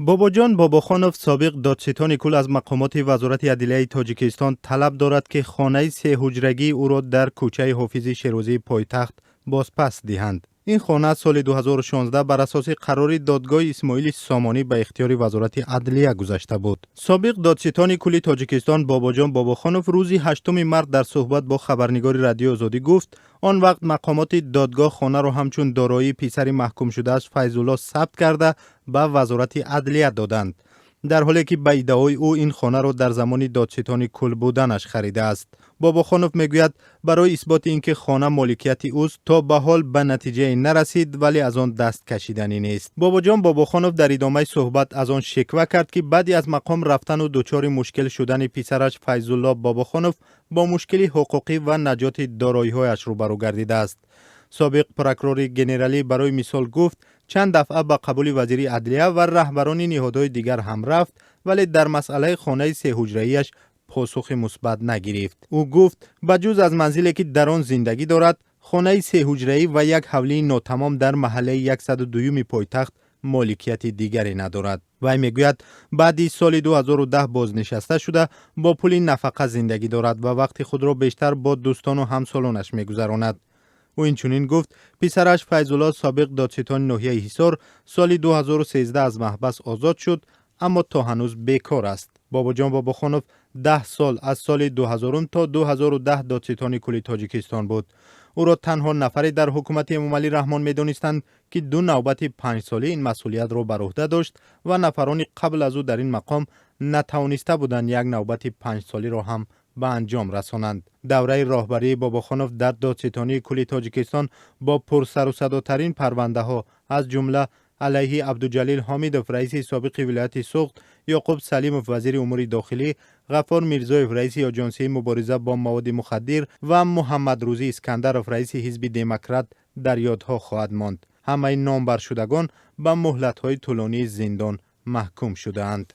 Бобоҷон Бобохонов, собиқ додситони кулл, аз мақомоти Вазорати адлияи Тоҷикистон талаб дорад, ки хонаи сеҳуҷрагии ӯро дар кӯчаи Ҳофизи Шерозии пойтахт бозпас диҳанд. Ин хона соли 2016 бар асоси қарори додгоҳи Исмоили Сомонӣ ба ихтиёри Вазорати адлия гузашта буд. Собиқ додситони кулли Тоҷикистон Бобоҷон Бобохонов рӯзи 8 март дар суҳбат бо хабарнигори Радиои Озодӣ гуфт, он вақт мақомоти додгоҳ хонаро ҳамчун дороии писари маҳкумшудааш Файзулло сабт карда, ба Вазорати адлия доданд, дар ҳоле ки ба иддаои ӯ ин хонаро дар замони додситони кулл буданаш харидааст. Бобохонов мегӯяд, барои исботи ин ки хона моликияти ӯст, то ба ҳол ба натиҷае нарасид, вале аз он даст кашиданӣ нест. Бобоҷон Бобохонов дар идомаи суҳбат аз он шиква кард, ки баъди аз мақом рафтану дучори мушкил шудани писараш Файзулло Бобохонов бо мушкили ҳуқуқӣ ва наҷоти дороиҳояш рӯбарӯ гардидааст. Собиқ прокурори генералӣ барои мисол гуфт, чанд дафъа ба қабули вазири адлия ва раҳбарони ниҳодҳои дигар ҳам рафт, вале дар масъалаи хонаи сеҳуҷраияш посухи мусбат нагирифт. Ӯ гуфт, ба ҷуз аз манзиле, ки дар он зиндагӣ дорад, хонаи сеҳуҷраӣ ва як ҳавлии нотамом дар маҳаллаи 102-юми пойтахт, моликияти дигаре надорад. Вай мегӯяд, баъди соли 2010 бознишаста шуда, бо пули нафақа зиндагӣ дорад ва вақти худро бештар бо дӯстону ҳамсолонаш мегузаронад. Ӯ инчунин гуфт, писараш Файзулло, собиқ додситони ноҳияи Ҳисор, соли 2013 аз маҳбас озод шуд, аммо то ҳанӯз бекор аст. Бобоҷон Бобохонов 10 сол, аз соли 2000 то 2010, додситони кулли Тоҷикистон буд. Ӯро танҳо нафаре дар ҳукумати Эмомалӣ Раҳмон медонистанд, ки ду навбати панҷсолӣ ин масъулиятро бар уҳда дошт ва нафарони қабл аз ӯ дар ин мақом натавониста буданд як навбати панҷсолиро ҳам ба анҷом расонанд. Давраи роҳбарии Бобохонов дар Додситонии кулли Тоҷикистон бо пурсарусадотарин парвандаҳо, аз ҷумла алайҳи Абдуҷалил Ҳомидов, раиси собиқи вилояти Суғд, Ёқуб Салимов, вазири умури дохилӣ, Ғаффор Мирзоев, раиси Оҷонсии мубориза бо маводи мухаддир, ва Муҳаммадрӯзӣ Искандаров, раиси Ҳизби Демократ, дар ёдҳо хоҳад монд. Ҳамаи номбаршудагон ба муҳлатҳои тӯлонии зиндон маҳкум шудаанд.